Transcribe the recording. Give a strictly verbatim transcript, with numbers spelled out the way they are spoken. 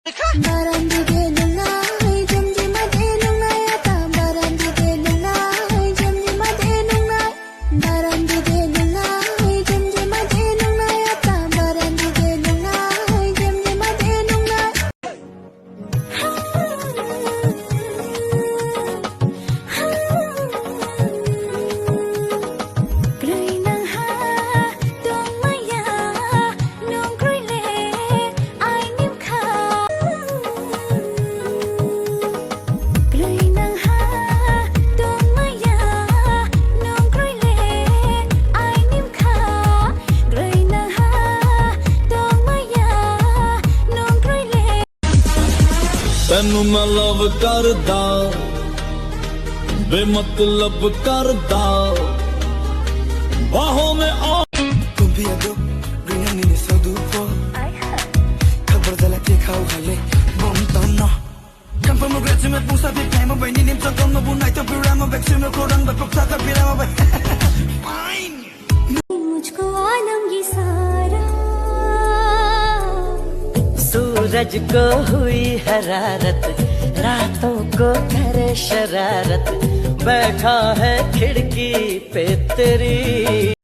Barandi de nungnai, jemjima de nungnai, ata barandi de nungnai, jemjima de nungnai. Barandi de nungnai, jemjima de nungnai, ata barandi de nungnai, jemjima de nungnai. Kwrwi nang ha tongmaya, nung kwrwi le ai nim kha. Kwrwi nang ha tongmaya, nung kwrwi le ai nim kha. Kwrwi nang ha tongmaya, nung kwrwi le. ਤੈਨੂੰ ਮੈਂ ਲਵ ਕਰਦਾ, ਬੇਮਤਲਬ ਕਰਦਾ, ਬਾਹੋਂ ਮੈਂ ਆ Kumpiya do, rinani ni sodu po. Khabar jala ke khau hale, bom tam no. Kampamo gret me pungsa pi pemo bai ni nim chang kon mo bu nai to pi ramo bai, simo ko rang bai pok sa ka pi ramo bai. Fine. मुझको आलम ये सारा सूरज को हुई हरारत, रातों को करे शरारत, बैठा है खिड़की पे तेरी